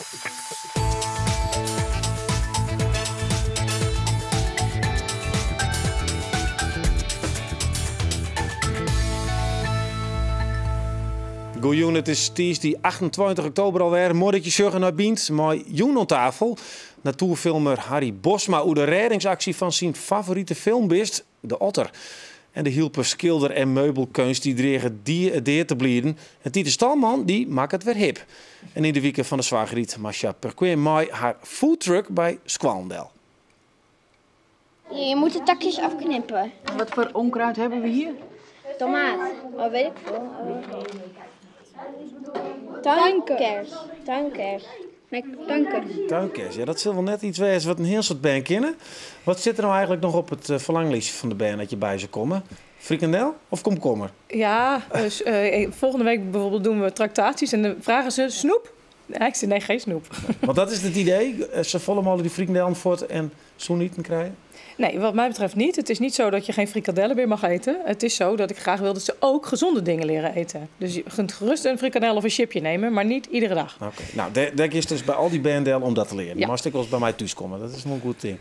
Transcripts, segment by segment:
Goejûn, it is tiisdei 28 oktober alwer. Moai dat je sjogge nei Bynt mei jûn oan tafel. Natoerfilmer Harry Bosma oer de rêdingsaksje fan syn favorite filmbist, de otter. En de Hylper skilder en meubelkeunst dy drige dea te blieden. En Titus Stalman dy makket wer hip. En yn de wike fan de soarch rydt Mascha Perquin mei har foodtruck by skoallen del. Je moet de takjes afknippen. Wat voor onkruid hebben we hier? Tomaat. Oh, weet ik veel. Tuinkers. Tuinkers. Nee, tuinkers. Tuinkers, ja, dat sil wol net yts wêze wat in hiel soad bern kinne. Wat sit der no eigentlik noch op it ferlanglistje fan de bern as je by se komme? Frikandel of komkommer? Ja, dus, volgende week bijvoorbeeld doen we tractaties en dan vragen ze snoep? Nee, ik zeg nee, geen snoep. Want dat is it idee, safolle mooglik dy frikandellen fuort en sûn iten krije? Nee, wat mij betreft niet. Het is niet zo dat je geen frikandellen meer mag eten. Het is zo dat ik graag wil dat ze ook gezonde dingen leren eten. Dus je kunt gerust een frikandel of een chipje nemen, maar niet iedere dag. Oké, nou, dêr giest dus by al dy bern del om dat te learen. Ja. Moatst ek wolris by my thús komme, dat is wol in goed ding.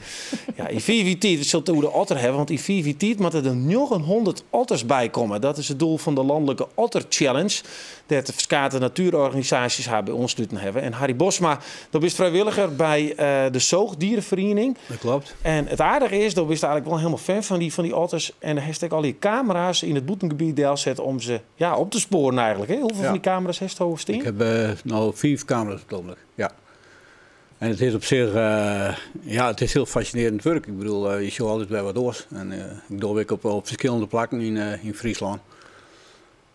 Ja, yn 5 jier tiid, we sille it oer de otter hawwe, want yn 5 jier tiid moatte der 900 otters by komme. Dat is it doel fan de lanlike Otter Challenge, dêr't de ferskate natuerorganisaasjes har by oansluten hawwe. En Harry Bosma, do bist frijwilliger by de Zoogdierenferiening. Dat klopt. En it aardige is, do bist eigentlik wol hielendal fan fan dy otters. En do hast ek al dy kamera's yn it bûtengebiet delset om se ja, op te spoaren eigentlik. Hè? Hoefolle fan dy kamera's hast do stean? Ik ha no 5 kamera's op it ogenblik, ja. En it is op sich, ja, it is hiel fascinearjend wurk. Ik bedoel, je sjogge altyd wer wat oars. En ik doch ek op ferskillende plakken yn Fryslân.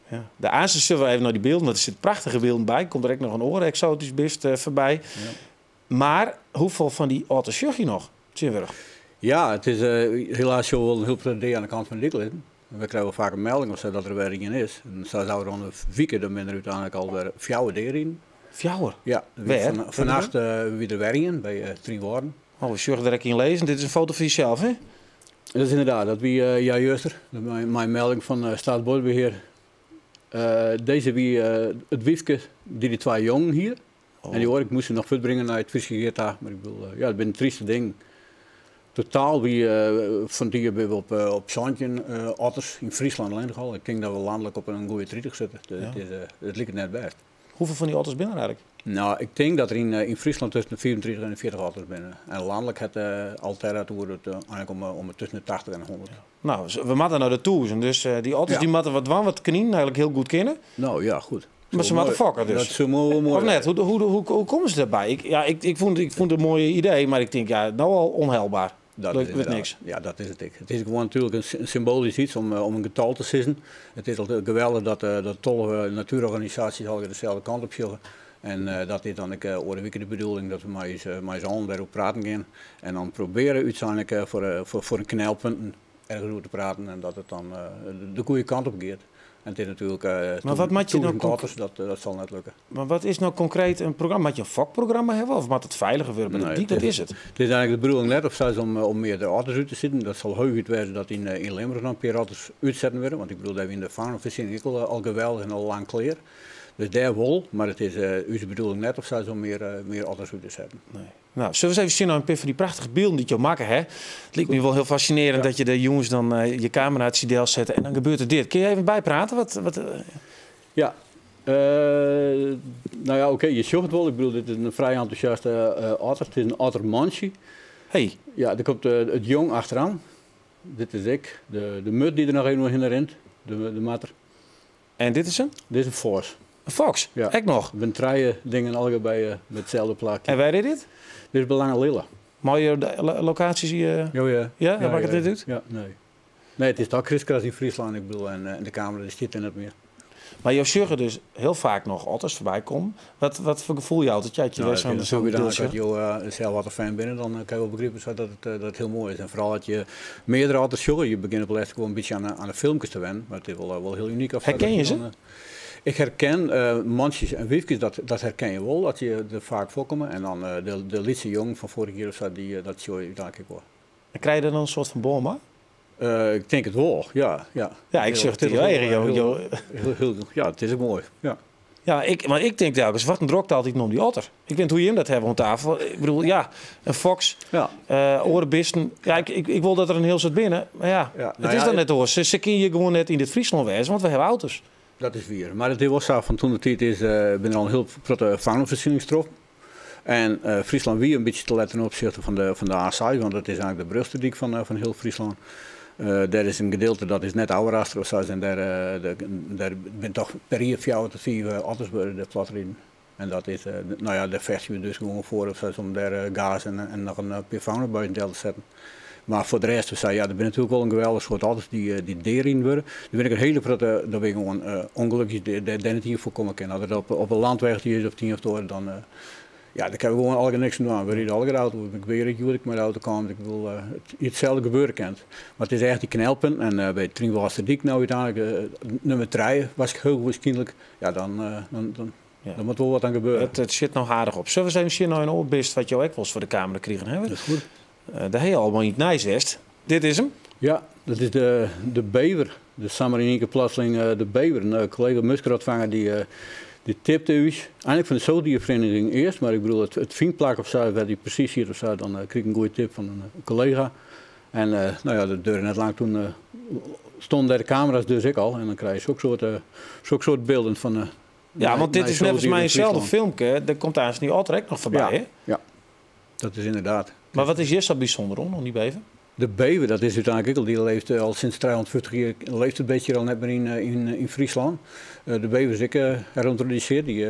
Ja. De aanst sille we even nei dy bylden, want der sitte prachtige bylden by. Komt der ek noch in oar eksoatysk bist foarby. Ja. Mar hoefolle fan dy otters sjoch je noch tsjintwurdich? Ja, it is helaas sjogge we wol in hiel protte dea oan de kant fan de dyk lizzen. We krije wol faak in melding of sa dat der wer ien is. En sa is ôfrûne wike, dan binne der úteinlik alwer 4 dea riden. Fjouwer? Ja. Wêr? Fannacht wie der wer ien by Trynwâlden. Oh, we sjogge der ek ien lizzen. Dit is in foto fan jesels, hè? Dat is ynderdaad, dat wie ja juster, mei in melding fan Staatsbosbeheer. Dizze wie it wyfke dy't dy twa jongen hie. Oh. En dy oare, ik moast se noch fuortbringe nei it Fryske Gea ta. Mar ik bedoel, ja, it binne tryste dingen. Totaal wie fan it jier binne we op 17 otters yn Fryslân allinnich al. Ik tink dat we lanlik op in goede 30 sitte. Dus it liket net bêst. Hoefolle fan dy otters binne der eigentlik? No, ik tink dat der yn Fryslân tusken de 35 en de 40 otters binne. En lanlik hat Alterra it oer it eigentlik om tusken de 80 en de 100. Ja. No, we moatte nei de 1000, dus dy otters dy moatte wat dwaan wat kninen eigentlik hiel goed kinne. No ja, goed. Mar se moatte fokke dus. Dat soe moai moai Of net? Hoe komme se derby? Ik, ja, ik fûn it in moai idee, mar ik tink, ja, no al onhelbaar. Dat Wurdt is inderdaad. niks. Ja, dat is it ek. It is gewoan natuerlik in symboalysk yts om in getal te sizzen. It is altyd geweldich dat 12 natuerorganisaasjes allegear deselde kant op sjogge. En dat is dan ek oare wike de bedoeling dat we mei ús allen dêroer praten gean. En dan probearje úteinlik foar in knelpunten ergens oer te praten en dat it dan de goede kant op giet. En it is natuerlik Mar wat moat je no 1000 otters, dat sil net lukke. Mar wat is no konkreet in programma? Moat je in fokprogramma hawwe of moat it feiliger wurde by de dyk? Wat is it? It is eigentlik de bedoeling net of sa is om meardere otters út te setten. Dat sil heechút wêze dat yn Limburch noch in pear otters útsetten wurde. Want ik bedoel, dêr wiene de faunavoorziening ek al geweldich en al lang klear. Dus dêr wol, mar it is ús bedoeling net of sa is om mear otters út te setten. Nee. Nou, sille we ris even sjen nei in pear fan dy prachtige bylden dy't jo makke ha? It liket my wol hiel fascinearjend dat je de jûns dan je kameraatsje delsette en dan gebeurt der dit. Kinne je even byprate? Wat, Ja. No ja, oké, je sjogge it wol. Ik bedoel, dit is in frij entûsjaste otter. It is in ottermantsje. Hey. Ja, der komt it jong achteroan. Dit is ek de mut dy't der noch even oerhinne rint, de marter. En dit is in? Dit is in foks. In foks? Ja. Ek noch? Der binne trije dingen allegear by mei itselde plakje. En wêr is dit? Dit is by Langelille. Mei je lokaasjes hier? Jo, ja. Ja, dan makket dit út? Ja, nee. Nee, it is toch kriskras yn Fryslân, ik bedoel, en de kamera dy stiet der net mear. Mar jo sjogge dus hiel faak noch otters foarby kommen. Wat foar gefoel jout it je as je Nou, wer sa'n het is byld As sjogge? jo sels otterfan binne, dan kinne je wol begripe sa dat it hiel moai is. En foaral as je meardere otters sjogge, je begjinne op it lêst gewoan in bytsje oan de filmkes te wennen, mar it is wol hiel unyk. Of sa, Herken dat je je dan, se? Ik herken mantsjes en wyfkes, dat herken je wol, as je der faak foarkomme. En dan de lytse jongen fan foarich jier of sa, dat sjogge je úteinlik ek wol. En krije je der dan in soart fan bân mei? Ik tink it wol, ja, ja. Ja, ik sjoch it yn jo eagen, jo, jo Ja, it is ek moai, ja. Ja, ik, mar ik tink telkens, wat in drokte altyd om dy otter. Ik wit net hoe't jim dat hawwe oan tafel. Ik bedoel, ja, in foks, ja. Oare bisten. Ja, ik wol dat der in hiel soad binne, mar ja, ja it nou is ja, dan net oars. Se kinne hjir gewoan net yn dit Fryslân wêze, want we hawwe auto's. Dat is wier. Mar it is wol sa, fan toen de tiid is, binne der al in hiel protte faunafersienings troffen. En Fryslân wie in bytsje te let ten opsichte fan de A6, want dat is eigentlik de brugste dyk fan hiel Fryslân. Dêr is in gedeelte dat is net ôfrastere of sa, en dêr binne toch per jier fjouwer tot fiif otters wurde dêr platriden. En dat is, no ja, dêr fechtsje we dus gewoan foar of sa, om dêr gaas en noch in pear faunabuizen del te setten. Mar foar de rest, sa, ja, der binne natuerlik wol in geweldich soad otters dy't deariden wurde. Der binne ek in hiele protte, dat binne gewoan ûngelokjes dêr't net ien foarkomme kin. As it op 'e landweg is of it ien of it oar, dan ja, dêr kinne we gewoan allegear niks oan dwaan. We ride allegear auto. Ik bin hjir hjoed ek mei de auto kaam. Ik bedoel, itselde gebeure kin. Mar it is echt dy knelpunten. En by Trynwâldsterdyk no úteinlik, nûmer trije heechstwaarskynlik, ja, dan, dan, Ja. Der moat wol wat oan gebeure. It sjit no aardich op. Sille we ris even sjen nei in oar bist wat jo ek wolris foar de kamera krigen hawwe? Dat is goed. Dêr ha je al mei yn it nijs west. Dit is him. Ja, dat is de bever. Dus samar yn ien kear plotseling de bever. In kollega muskrotfanger dy tipte ús. Eigentlik fan de Zoogdiervereniging earst, mar ik bedoel it fynplak of sa, wêr't dy presys siet of sa, dan krige ik in goede tip fan in kollega. En no ja, dat duorre net lang, toen stonden dêr de kamera's dus ek al. En dan krije je sokke soart bylden fan Ja, want dit is neffens my inselde filmke. Dêr komt aanst dy otter ek noch foarby, Ja, hè? ja, dat is ynderdaad. Mar wat is hjir sa bysûnder oan, oan dy bever? De bever, dat is úteinlik ek al, dy leeft al sinds 350 jier, leeft it bistje al net mear yn Fryslân. De bever is ek heryntrodusearre, dy,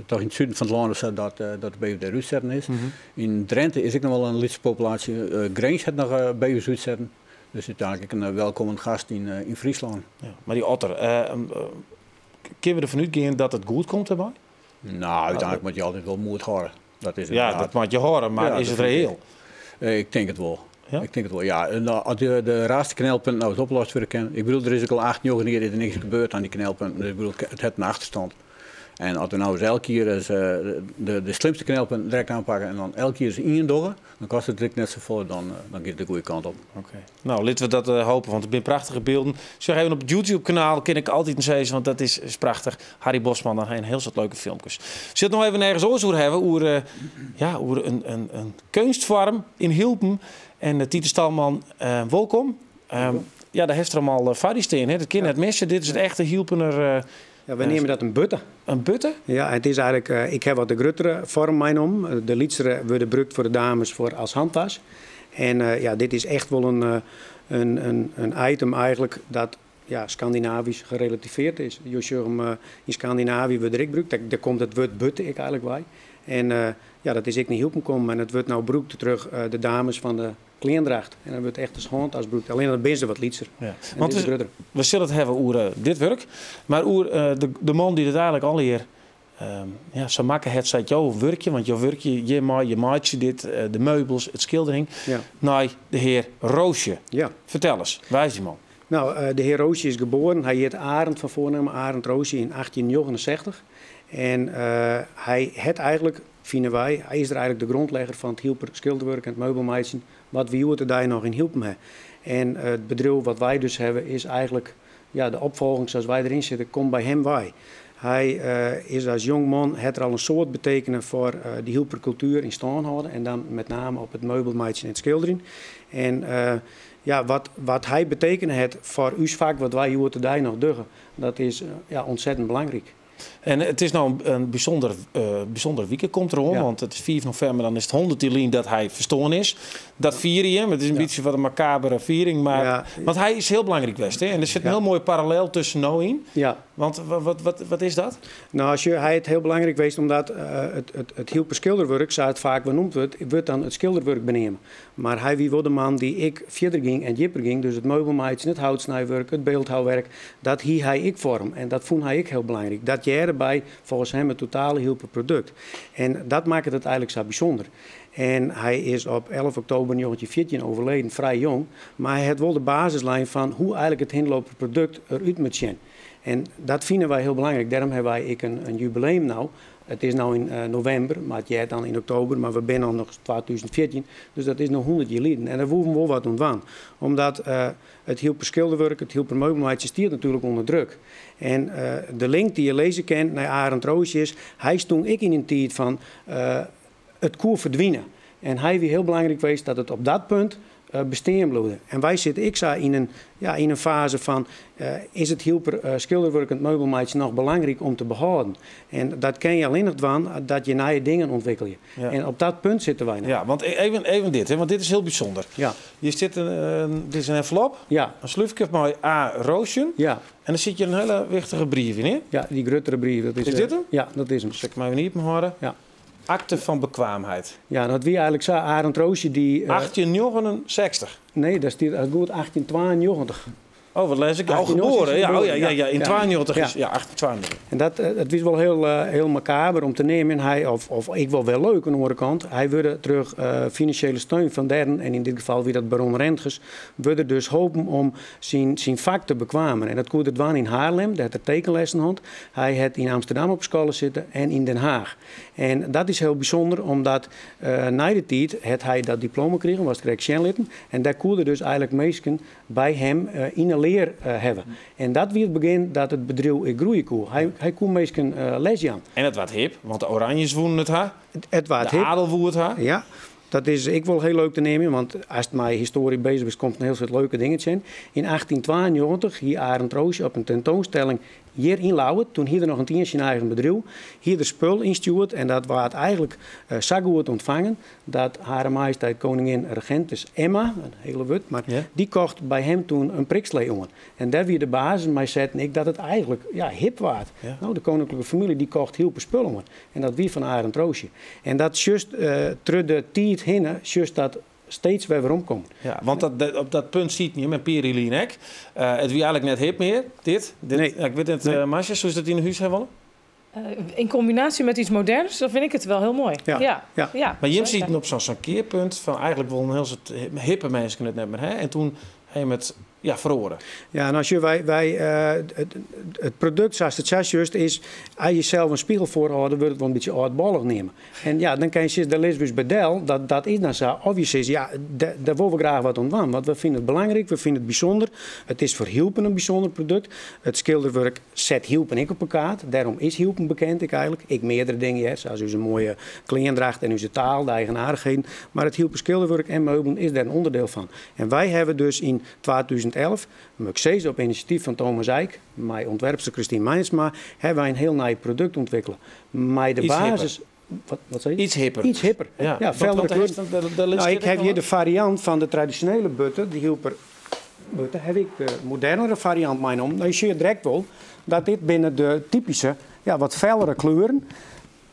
toch yn it suden fan it lân sa dat de bever dêr útsetten is. Yn Drinte is ek noch wol in lytse populaasje. Grins hat noch bevers útsetten. Dus úteinlik ek in welkomme gast yn Fryslân. Ja, mar dy otter, kinne we derfan útgean dat it goed komt dêrby? No, úteinlik moatte je altyd wol moed hâlde. Dat is Ja, ynderdaad. dat moatte je hâlde, mar Ja, is dat it fyn ik reëel? Ik tink it wol. Ja? Ik tink it wol, ja. En as de raarste knelpunten no ris oplost wurde kinne. Ik bedoel, der is ek al 8, 9 jier is der niks gebeurd oan dy knelpunten. Dus ik bedoel, it hat in achterstân. En as we no ris elk jier ris de slimste knelpunten direkt oanpakke en dan elk jier ris ien dogge, dan kostet it ek net safolle, dan giet it de goede kant op. Oké. No, litte we dat hoopje, want it binne prachtige bylden. Sjoch even op it YouTube-kanaal, kin ik altyd sizze, want dat is prachtich. Harry Bosman, dan ha je in hiel soad leuke filmkes. Sil it noch even ergens oars oer hawwe, ja, oer in keunstfoarm yn Hylpen. En Titus Stalman, wolkom. Ja, dêr hast der al foar dy stean, hè? Dat kin net misse. Dit is it echte Hylpener. Ja, we neame dat in butte. In butte? Ja, it is eigentlik, ik ha wat de gruttere foarm meinommen. De lytsere wurde brûkt foar de dames foar as handtas. En ja, dit is echt wol in item eigentlik dat ja, Skandinavysk gerelativearre is. Jo sjogge him yn Skandinavië wurdt er ek brûkt. Dêr komt it wurd butte ek eigentlik wei. En ja, dat is ek nei Hylpen kommen en it wurdt no brûkt troch de dames fan de kleandracht. En dan wurdt echt as handtas brûkt. Allinnich dan binne se wat lytser. Ja. En Want dit is grutter. we sille it hawwe oer dit wurk, mar oer de man dy't it eigentlik allegear ja, sa makke hat, sa't jo wurkje, want jo wurkje hjirmei, je meitsje dit, de meubels, it skildering, nei de hear Roosje. Fertel ris, wa is dy man? No, de hear Roosje is geboren. Hy hjit Arend fan foarnamme, Arend Roosje yn 1869. En hy hat eigentlik, fine wy, hy is der eigentlik de grûnlizzer fan it Hylper skilderwurk en it meubelmeitsjen, wat wy hjoed-de-dei noch yn Hylpen hawwe. En it bedriuw wat wy dus hawwe is eigentlik, ja, de opfolging sa't wy deryn sitte, komt by him wei. Hy is as jong man, hat er al in soad betekene foar de Hylper kultuer yn stân hâlde en dan met name op it meubelmeitsjen en it skilderjen. En ja, wat hy betekene hat foar ús fak, wat wy hjoed-de-dei noch dogge, dat is ja, ontzettend belangryk. En it is no in bysûnder wike komt deroan, want it is 5 novimber, dan is it 100 jier lyn dat hy ferstoarn is. Dat fiere jim. It is in bytsje wat in makabere fiering, mar want hy is hiel belangryk west, hè? En der sit in hiel moai parallel tusken no yn. Want wat is dat? No, as je, hy is hiel belangryk west omdat it Hylper skilderwurk, sa't it faak neamd wurdt, wurdt dan it skilderwurk beneamd. Mar hy wie wol de man dy't ek fierder gyng en djipper gyng. Dus it meubelmeitsjen, it houtsnijwurk, it byldhouwurk, dat hie hy ek foar him. En dat fûn hy ek hiel belangryk. Dat hearde by folgens him it totale Hylper produkt. En dat makket it eigentlik sa bysûnder. En hy is op 11 oktober 1914 overleden, frij jong. Mar hy hat wol de basislein fan hoe't eigentlik it Hindelooper produkt derút moat sjen. En dat fine wy hiel belangryk. Dêrom hawwe wy ek in jubileum no. It is no yn novimber, mar it heart dan yn oktober, mar we binne al noch 2014, dus dat is no 100 jier liden. En dêr woene we wol wat oan dwaan. Omdat it Hylper skilderwurk, it Hylper meubelmeitsjen stiet natuerlik ûnder druk. En de link dy't je lizze kin nei Arend Roosje is, hy stûn ek yn in tiid fan it koe ferdwine. En hy wie hiel belangryk west dat it op dat punt bestean bliuwde. En wy sitte ek sa yn in, ja, yn in faze fan is it Hylper skilderwurk en it meubelmeitsjen noch belangryk om te behâlden? En dat kin je allinnich dwaan dat je nije dingen ûntwikkelje. En op dat punt sitte wy no. Ja, want even dit, hè, want dit is hiel bysûnder. Hjir stiet in, dit is in envelop, in slúfke mei A. Roosjen. En der sit hjir in hiele wichtige brief yn, hè? Ja, dy gruttere brief. Dat is, is dit him? Ja, dat is him. Sil ik 'm even iepen hâlde? Ja. Akte fan bekwaamheid. Ja, dat wie eigentlik sa. Arend Roosje dy... 1869? Nee, dêr stiet goed 1892. Oh, wat lês ik? Al geboren? Ja, oh, ja, ja, ja, yn 92 is, ja, 1892. En dat, it wie wol hiel, hiel makaber om te neamen. Hy, of ek wol wer leuk oan de oare kant. Hy wurde troch finansjele steun fan derden, en yn dit gefal wie dat baron Rentges, wurde dus holpen om syn fak te bekwamen. En dat koe er dwaan yn Haarlem, dêr't er tekenlessen hân. Hy hat yn Amsterdam op skoalle sitten en yn Den Haag. En dat is hiel bysûnder, omdat nei de tiid hat hy dat diploma krigen, watst krekt sjen litten. En dêr koe er dus eigentlik minsken by him yn 'e lear hawwe. En dat wie it begjin dat it bedriuw ek groeie koe. Hy koe minsken les jaan. En it waard hip, want de Oranjes woenen it ha. It waard De hip. adel woe it ha. Ja, dat is ek wol hiel leuk te neamen, want ast mei histoarje bezich bist, komst in hiel soad leuke dingen tsjin. Yn 1892 hie Arend Roosje op in tentoanstelling hjir yn Ljouwert, toen hie er noch net iens syn eigen bedriuw, hie er spul ynstjoerd en dat waard eigentlik sa goed ûntfangen dat Hare Majesteit Koningin Regentes Emma, in hiele wurd, mar dy kocht by him toen in prikslee oan. En dêr wie de basis mei setten ek dat it eigentlik, ja, hip waard. No, de koninklijke famylje dy kocht Hylper spul oan en dat wie fan Arend Roosje. En dat sjochst troch de tiid hinne, sjochst dat steeds wer weromkommen. Ja, want dat, op dat punt sieten jim en Perilien ek. It wie eigentlik net hip mear, dit. Dit Nee. Ja, ik wit net, Nee. Marcia, soest dat yn 'e hûs ha wolle? In combinatie met iets moderns, dan vind ik het wel heel mooi. Ja. Maar jim Zeker. sieten op zo'n keerpunt fan eigentlik wolle in hiel soad hippe minsken it net mear ha. En toen ha jim it, ja, feroare. Ja, en as je wy, it produkt sa't it sa sjochst is, as je sels in spiegel foarhâlde, wurdt it wol in bytsje âldbollich neame. En ja, dan kin je sizze, dêr lizze we ús by del, dat is dan sa. Of je sizze, ja, dêr wolle we graach wat oan dwaan, want we fine it belangryk, we fine it bysûnder. It is foar Hylpen in bysûnder produkt. It skilderwurk set Hylpen ek op 'e kaart, dêrom is Hylpen bekend ek eigentlik. Ek meardere dingen hear, sa as ús moaie kleandracht en ús taal, de eigenaardichheden. Mar it Hylper skilderwurk en meubelen is dêr in ûnderdiel fan. En wy hawwe dus yn 2011, mei ik sizze op inisjatyf fan Thomas Eijk, mei ûntwerpster Christine Meinsma, hawwe wy in hiel nij produkt ûntwikkele. Mei de Iets hipper. basis. Wat sei je? Iets hipper. Iets hipper. Ja, Ja, want feldere daar kleuren. daar ligt Nou, dit ik heb nog hier wel. de variant van de traditionele butter, de Hylper butter, heb ik de modernere variant meinaam. Nou, je ziet direct wel dat dit binnen de typische, ja, wat fellere kleuren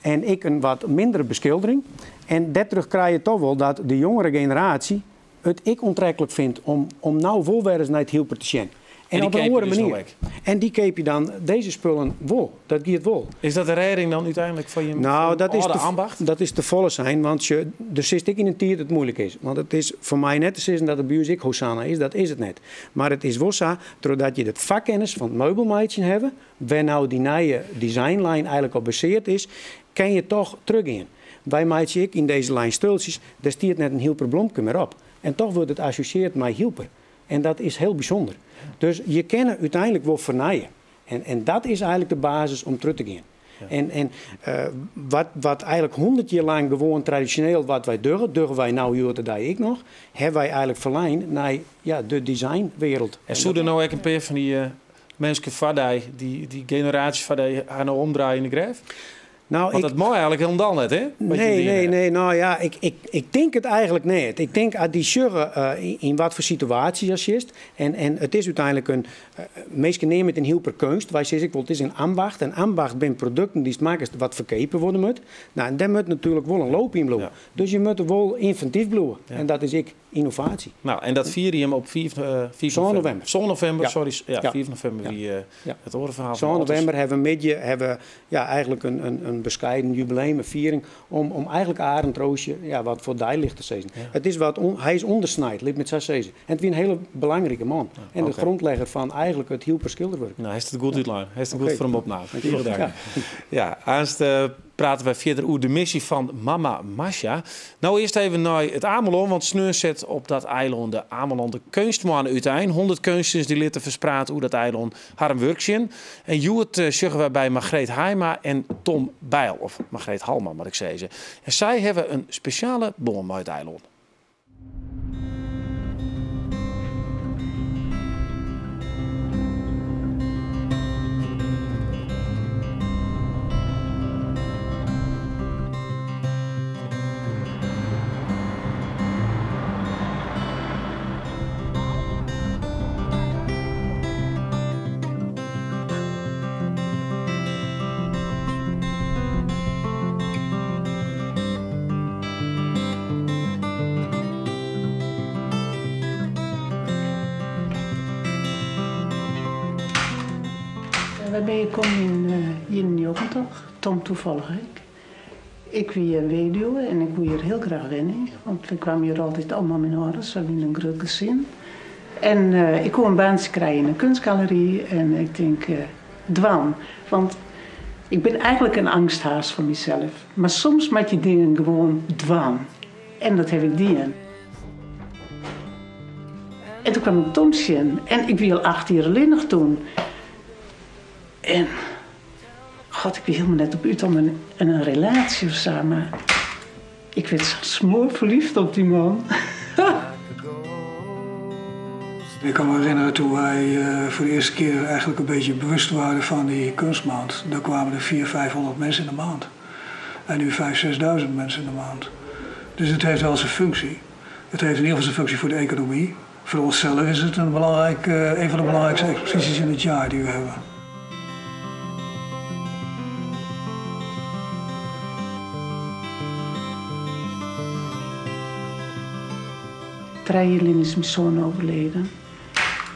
en ik een wat mindere beschildering. En daarterug krijg je toch wel dat de jongere generatie it ek oantreklik fynt om nou wol wer ris nei it Hylper te sjen. En En dy op in keapje oare dus no manier. ek. En dy keapje dan dizze spullen wol. Dat giet wol. Is dat de rêding dan úteinlik foar jim Nou, dat is âlde te, ambacht? dat is te folle sein, want der sitst ek yn in tiid dat it muoilik is. Want it is foar my net te sizzen dat it by ús ek Hosanna is, dat is it net. Mar it is wol sa, trochdat je dat fakkennis fan it meubelmeitsjen hawwe, wêr nou dy nije designlijn eigentlik op basearre is, kin je toch trochgean. Wy meitsje ek yn dizze lijn stuoltsjes, dêr stiet net in Hylper blomke mear op. En toch wurdt it assosjearre mei Hylper. En dat is hiel bysûnder. Dus je kinne úteinlik wol fernije. En dat is eigentlik de basis om troch te gean. En wat eigentlik 100 jier lang gewoan tradisjoneel wat wy dogge, dogge wy no hjoed-de-dei ek noch, hawwe wy eigentlik ferlein nei, ja, de designwereld. En soe der no ek in pear fan dy minsken foar dy, dy generaasje foar dy, har no omdraaie yn de grêf? Nou, Want ik dat mei eigentlik hielendal net, hè? Wat je Nee, dien nee, ha. nee. Nou ja, ik tink it eigentlik net. Ik tink, as dy sjogge, yn wat foar situaasjes as sitst. En it is úteinlik in, minsken neame it in Hylper keunst. Wy sizze ek wol, it is in ambacht. En ambacht binne produkten dy'tst makkest wat ferkeape wurde moat. Nou, en dêr moat natuerlik wol in loop yn bliuwe. Dus je moatte wol ynventyf bliuwe. En dat is ek ynnovaasje. Nou, en dat fier je hem op 5 7 november. november. 7 november, Ja. sorry. Ja, 5 november wie it oare ferhaal 7 fan de november hawwe we middei, hawwe we, ja, eigentlik in beskeiden jubileum, in fiering, om eigentlik Arend Roosje, ja, wat foar deilicht te sizzen. It is wat on, hy is ûndersnijd, lit my it sa sizze. En it wie in hiele belangrike man. En de grondlegger fan eigentlik it Hylper skilderwurk. Nou, hy is it goed útlein. Hy is it goed foar him opnaam. Dankjewol. Tige dank. Ja, aanst prate wy fierder oer de missy fan Mama Masha. No earst even nei It Amelân, want sneon set op dat eilân de Amelander Keunstmoanne útein. 100 keunstners dy litte ferspraat oer dat eilân harren wurk sjen. En hjoed sjogge wy by Margreet Haima en Tom Bijl, of Margreet Halma moat ik sizze. En sy hawwe in spesjale bân mei it eilân. Wy binne hjir kommen yn 91, Tom toevallig ek. Ik wie weduwe en ik woe hjir hiel graach wenje, want we kwamen hjir altyd allemaal myn âlders, we wiene in grut gesin. En ik koe in baantsje krije yn in kunstgalery en ik tink, dwaan. Want ik bin eigentlik in angsthaas fan mysels, mar soms moat je dingen gewoan dwaan. En dat haw ik dien. En toen kwam ik Tom tsjin en ik wie al 8 jier allinnich toen. En god, ik wie hielendal net op út om in relaasje of sa, mar ik werd sa smoorferliefd op dy man. Ik kan me herinneren toen wij voor de eerste keer eigenlijk een beetje bewust waren van die kunstmaand. Daar kwamen er vier, 500 mensen in de maand. En nu vijf, 6.000 mensen in de maand. Dus het heeft wel zijn functie. Het heeft in ieder geval zijn functie voor de economie. Voor onszelf is het een van de belangrijkste exposities in het jaar die we hebben. 3 jaar geleden is mijn zoon overleden.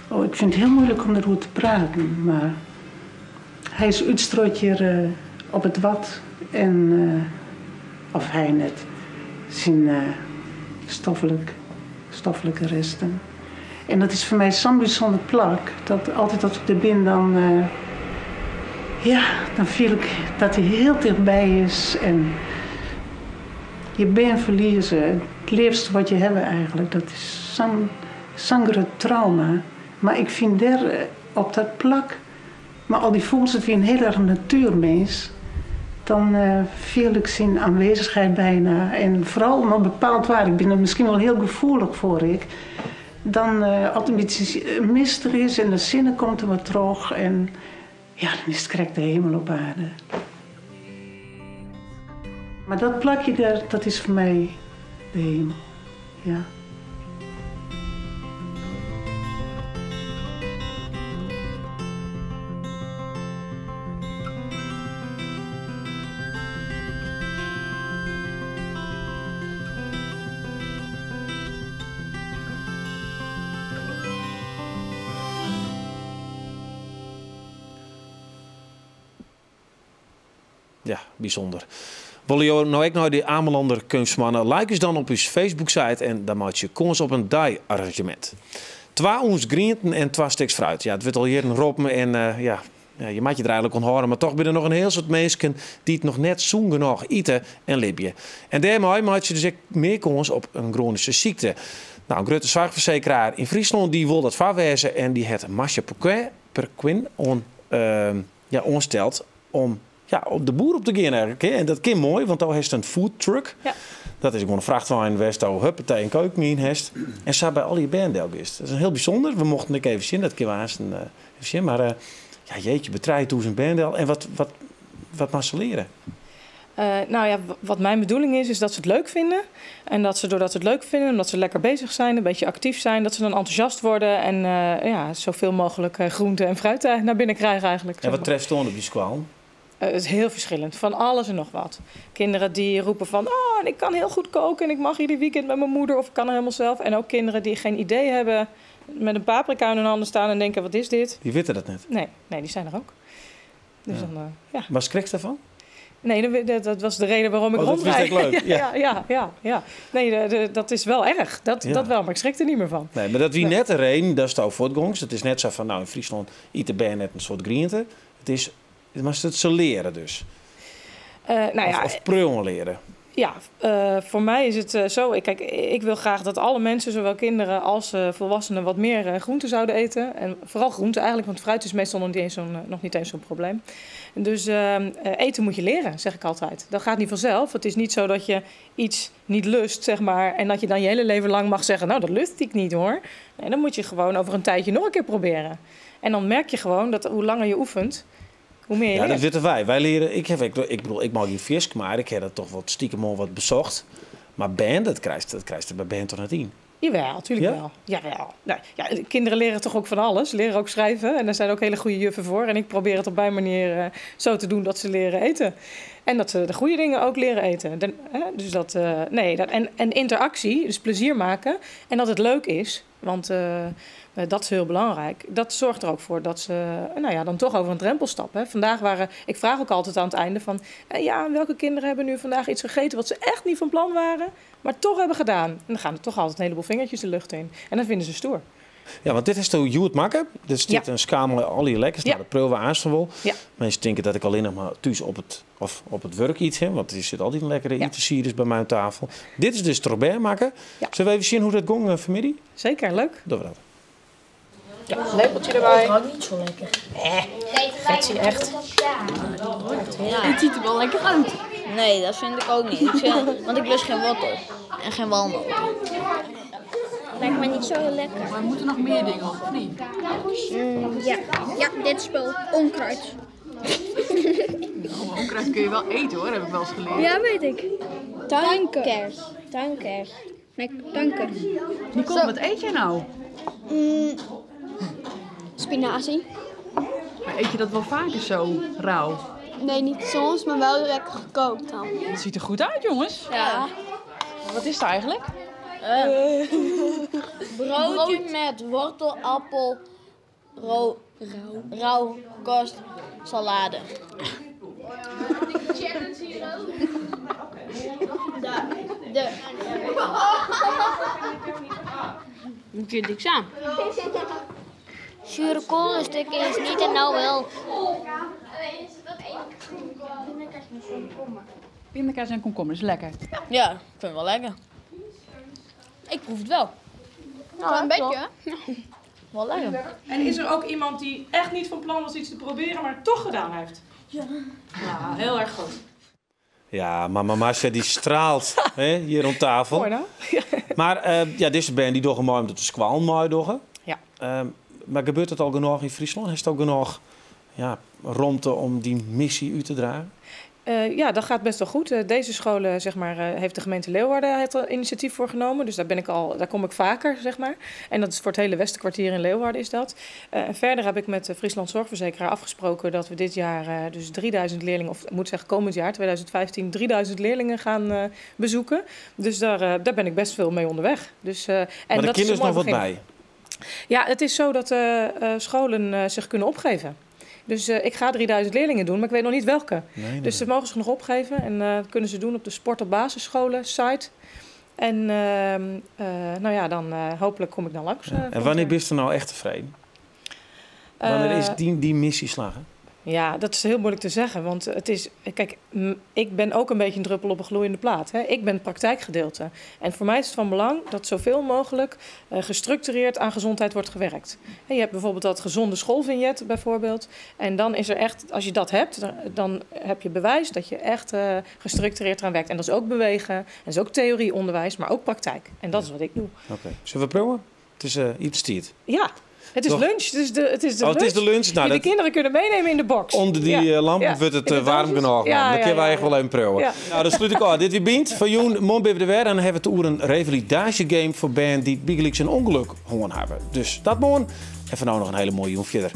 Oh, ik vind het heel moeilijk om erover te praten, maar hij is uitstrooid hier op het Wad en of hij net zijn stoffelijke resten. En dat is voor mij zo'n bijzonder plak, dat altijd als ik er ben, dan voel ik dat hij heel dichtbij is. En je bent verliezen, het liefste wat je hebt eigenlijk, dat is zo'n groot trauma. Maar ik vind daar op dat plak, maar al die voelt het weer een heel erg natuurmens, dan voel ik zijn aanwezigheid bijna. En vooral om een bepaald waar, ik ben er misschien wel heel gevoelig voor, ik. Dan als het een beetje mistig is en de zinnen komt er wat terug en dan is het correct de hemel op aarde. Maar dat plakje daar, dat is voor mij de hemel. Ja. Ja, bijzonder. Wolle jo nou ek nei dy Amelander keunstmannen? Like ús dan op ús Facebook-site en dan meitsje je kâns op in dei-arranzjemint. 2 ûns grienten en 2 stiks fruit. Ja, it wurdt al jierren roppen en ja, je moat je der eigenlik oan hâlde, mar toch binne der noch in hiel soad minsken dy't noch net sûn genôch ite en libje. En dêrmei meitsje dus ek mear kâns op in groanyske sykte. In grutte soarchfersekeraar yn Fryslân dy wol dat foarwêze en dy hat Masha Perquin oansteld om op de boer op te gean eigenlik, hè. En dat kin moai, want do hast in foodtruck. Dat is gewoan in frachtwein wêr'tsto huppatee in keuken yn hast. En sa by al je bern del giest. Dat is hiel bysûnder. We mochten ek even sjen, dat kinne we aanst even sjen. Mar ja, jeetje, by 3000 bern del. En wat moat se leare? Wat mijn bedoeling is, is dat ze het leuk vinden. En dat ze doordat ze het leuk vinden, omdat ze lekker bezig zijn, een beetje actief zijn, dat ze dan enthousiast worden en zoveel mogelijk groente en fruit naar binnen krijgen eigenlijk, En zeg wat maar. treft dan op die skoal? Het is heel verschillend, van alles en nog wat. Kinderen die roepen van, oh, en ik kan heel goed koken en ik mag ieder weekend met mijn moeder of ik kan er helemaal zelf. En ook kinderen die geen idee hebben, met een paprika in hun handen staan en denken, wat is dit? Die weten dat net? Nee, nee, die zijn er ook. Dus dan ja. Maar schrik je daarvan? Nee, dat was de reden waarom ik Oh, dat wist rondrijd. ik leuk. Ja, ja, ja, ja. Nee, dat is wel erg. Dat wel, maar ik schrik er niet meer van. Nee, maar dat wie net de reden, dat is de voortgangst. Het is net zo van, in Friesland eet de bern net een soort groente. Het is, maar het ze leren dus. Nou ja, Of priuwen leare? Ja, voor mij is het zo. Kijk, ik wil graag dat alle mensen, zowel kinderen als volwassenen, wat meer groenten zouden eten. En vooral groenten eigenlijk, want fruit is meestal nog niet eens zo'n probleem. En dus eten moet je leren, zeg ik altijd. Dat gaat niet vanzelf. Het is niet zo dat je iets niet lust, zeg maar, en dat je dan je hele leven lang mag zeggen, nou, dat lust ik niet hoor. Nee, dan moet je gewoon over een tijdje nog een keer proberen. En dan merk je gewoon dat hoe langer je oefent, hoe meer je Ja, dat leert. weten wij. Wij leren, ik, heb, ik, ik bedoel, ik mag geen vis, maar ik heb dat toch wat stiekem al wat bezocht. Maar band, dat krijgt er bij band toch net in? Jawel, natuurlijk Ja? wel. Jawel. Nou, ja, kinderen leren toch ook van alles. Leren ook schrijven. En daar zijn ook hele goede juffen voor. En ik probeer het op mijn manier zo te doen dat ze leren eten. En dat ze de goede dingen ook leren eten. Dan, hè, dus dat, nee, dat, en, en interactie, dus plezier maken. En dat het leuk is, want dat is heel belangrijk. Dat zorgt er ook voor dat ze nou ja, dan toch over een drempel stappen. Hè. Vandaag waren, ik vraag ook altijd aan het einde van, ja, welke kinderen hebben nu vandaag iets gegeten wat ze echt niet van plan waren, maar toch hebben gedaan. En dan gaan er toch altijd een heleboel vingertjes de lucht in. En dan vinden ze stoer. Ja, want dit is de Joet Makke. Dit zit een skamel al die lekkers. Nou, dat prullen we aan wel. Mensen denken dat ik alleen nog maar thuis op het werk iets heb. Want er zit altijd een lekkere eten bij mij aan tafel. Dit is dus Trobert maken. Zullen we even zien hoe dat ging vanmiddag? Zeker, leuk. Doen we dat. Ja, lepeltje erbij. Dat ruikt niet zo lekker. Vet zie echt. Het ziet er wel lekker uit. Nee, dat vind ik ook niet. Want ik lust geen wortel en geen walnoten. Lijkt me niet zo heel lekker. Maar moeten nog meer dingen op, of niet? Ja. Ja, dit spul. Onkruid. Nou, onkruid kun je wel eten hoor, heb ik wel eens geleerd. Ja, weet ik. Tuinkers. Tuinkers. Nee, tuinkers. Nicole, wat eet jij nou? Spinazie. Maar eet je dat wel vaker zo rauw? Nee, niet soms, maar wel lekker gekookt dan. Het ziet er goed uit, jongens. Ja. Wat is het eigenlijk? Broodje met wortel, appel, rauw, kost, salade. De. Moet je niks aan. Zure koolstuk is niet en nou wel. Pindakaas en komkommer is lekker. Ja, ik vind het wel lekker. Ik proef het wel. Nou, een beetje. Wel lekker. En is er ook iemand die echt niet van plan was iets te proberen, maar het toch gedaan heeft? Ja. Nou, heel erg goed. Ja, maar mama Masha die straalt hè, hier om tafel. Mooi nou. Maar ja, deze band die doggen mooi omdat de squal mooi doggen. Ja. Maar gebeurt het al genoeg in Friesland? Is het ook genoeg, ja, ruimte om die missie uit te dragen? Ja, dat gaat best wel goed. Deze scholen, zeg maar, heeft de gemeente Leeuwarden het initiatief voor genomen. Dus daar kom ik vaker, zeg maar. En dat is voor het hele Westerkwartier in Leeuwarden is dat. En verder heb ik met de Friesland Zorgverzekeraar afgesproken dat we dit jaar dus 3000 leerlingen, of ik moet zeggen komend jaar, 2015, 3000 leerlingen gaan bezoeken. Dus daar ben ik best veel mee onderweg. Dus, en Maar de dat is kinderen een is nog mooi wat begin. bij. Ja, het is zo dat scholen zich kunnen opgeven. Dus ik ga 3000 leerlingen doen, maar ik weet nog niet welke. Nee, nee, Dus ze mogen zich nog opgeven en dat kunnen ze doen op de Sport op Basisscholen site. En dan hopelijk kom ik dan langs. En wanneer volgend ben je nou echt tevreden? jaar. Wanneer is die missie slagen? Ja, dat is heel moeilijk te zeggen. Want het is, kijk, ik ben ook een beetje een druppel op een gloeiende plaat. Hè. Ik ben het praktijkgedeelte. En voor mij is het van belang dat zoveel mogelijk gestructureerd aan gezondheid wordt gewerkt. Hè, je hebt bijvoorbeeld dat gezonde schoolvignet bijvoorbeeld. En dan is er echt, als je dat hebt, dan heb je bewijs dat je echt gestructureerd eraan werkt. En dat is ook bewegen, en dat is ook theorieonderwijs, maar ook praktijk. En dat is wat ik doe. Oké. Zullen we proeven? Het is iets tijd. Ja. Het is Toch? lunch. Het is de Oh, het is lunch de lunch. Nou, die de dat kinderen kunnen meenemen in de box. Onder die, lamp wordt het, In de warm doosjes. genoeg, man. Dan kunnen wij echt wel even proeven. Nou, dan sluit ik af. Dit weer Bynt van Joen, Mon de Wer. En dan hebben we het oer een revalidatiegame voor band die bigelijks een ongeluk hoorn hebben. Dus dat morgen. En voor nou nog een hele mooie Joen verder.